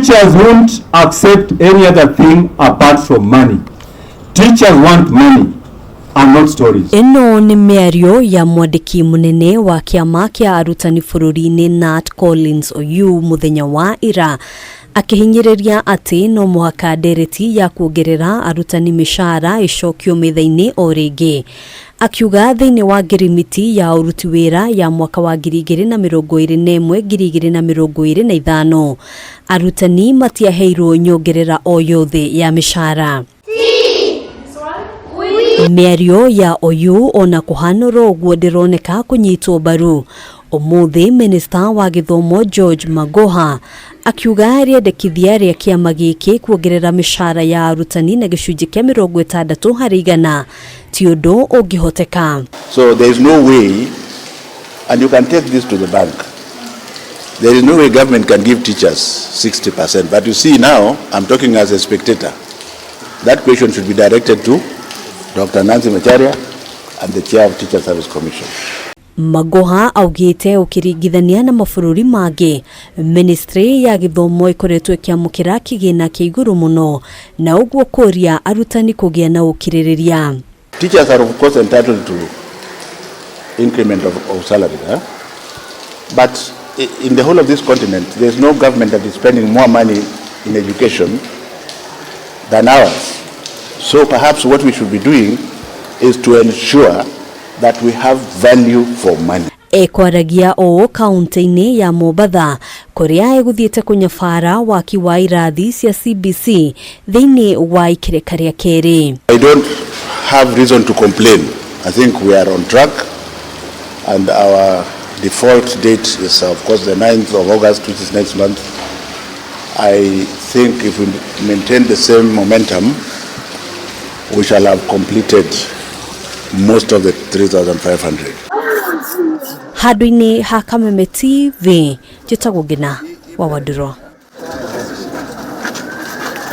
Teachers won't accept any other thing apart from money. Teachers want money and not stories. Ĩno nĩ mĩario ya mwandĩki mũnene wa kĩama kĩa arutani bũrũri-inĩ Nat Collins Oyu mũthenya wa ira akĩhinyĩrĩria atĩ no mũhaka ndereti ya kuongerera arutani mĩcara ĩcokio metha-inĩ o rĩngĩ. Akiuga thĩinĩ wa ngirimiti ya ũruti wĩra ya mwaka wa 2021 2025 arutani matiaheirwo nyongerera o yothe ya mĩcara. Mĩario ya Oyu ona kũhanũra ũguo ndĩroneka kũnyitwo mbaru. Ũmũthĩ minista wa gĩthomo George Magoha akiuga rĩendekithia rĩa kĩama gĩkĩ kuongerera mĩcara ya arutani na gĩcunjĩ kĩa 60% ti ũndũ ũngĩhoteka. So there is no way, and you can take this to the bank, there is no way government can give teachers 60%. But you see now, I'm talking as a spectator. That question should be directed to Dr. Nancy Macharia and the chair of Teacher Service Commission. Magoha augĩte ũkĩringithania na mabũrũri mangĩ, ministry ya gĩthomo ĩkoretwo ĩkĩamũkĩra kĩgĩna kĩa igũrũ mũno na ũguo kũria arutani kũgĩa na ũkirĩrĩria. Teachers are of course entitled to increment of salary, huh? But in the whole of this continent, there is no government that is spending more money in education than ours. So perhaps what we should be doing is to ensure that we have value for money. Ekwaragia ũũ kaunti-inĩ ya Mombatha kũrĩa ĩgũthiĩte kũnyabara waki wa irathi cia CBC thĩinĩ wa ikereka rĩa kerĩ. I don't have reason to complain. I think we are on track, and our default date is of course the 9th of August, which is next month. I think if we maintain the same momentum, we shall have completed most of the 3,500. Handũ-inĩ ha Kameme TV, njĩtagwo Ngina wa Wandũrũ.